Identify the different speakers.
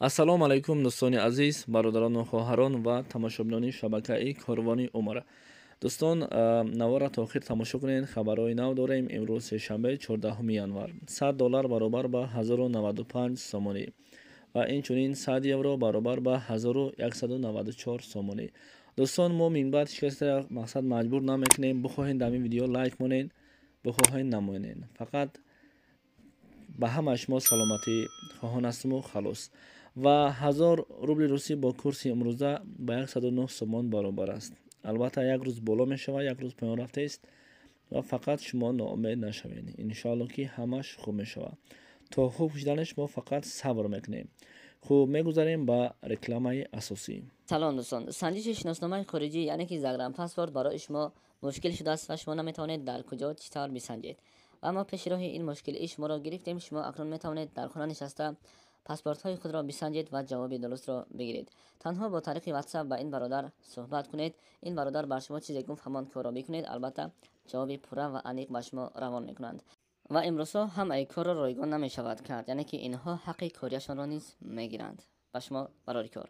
Speaker 1: Ассалому алайкум, дӯстони азиз, бародарону хоҳарон ва тамошобинони шабакаи Корвони Умр. Дӯстон, навора то охир тамошо кунед, хабарҳои нав дорем. Имрӯз сешанбе, 14 январ. 100 доллар баробар ба 1095 сомонӣ ва инчунин 100 евро баробар ба 1194 сомонӣ. Дӯстон, мо минбаъд ҳеҷ касеро мақсад маҷбур намекунем. Бихоҳед, дар ин видео лайк монед, бихоҳед, намонед. Фақат ба ҳамаи шумо саломатӣ хоҳон ҳастиму халос. Ва 1000 рубли русӣ бо курси имрӯза ба 109 сомон баробар аст. Албатта, як рӯз боло мешавад, як рӯз поён рафтааст ва фақат шумо ноумед нашавед. Иншоалло, ки ҳамаш хуб мешавад. То хуб шуданаш мо фақат сабр мекунем. Хуб, мегузарем ба рекламаи асосӣ.
Speaker 2: Салом, дӯстон! Санҷиши шиносномаи хориҷӣ, яъне ки загранпаспорт, барои шумо мушкил шудааст ва шумо наметавонед дар куҷо, чӣ тавр бисанҷед. Ва мо пеши роҳи ин мушкилии шуморо гирифтем. Шумо акнун метавонед дар хона нишаста паспортҳои худро бисанҷед ва ҷавоби дурустро бигиред. Танҳо бо тариқи WhatsApp ба ин бародар суҳбат кунед. Ин бародар бар шумо чизе гуфт, ҳамон корро бикунед. Албатта, ҷавоби пурра ва аниқ ба шумо равон мекунанд. Ва имрӯзҳо ҳамаи корро ройгон намешавад кард, яъне ки инҳо ҳаққи кориашонро низ мегиранд. Ба шумо барори кор.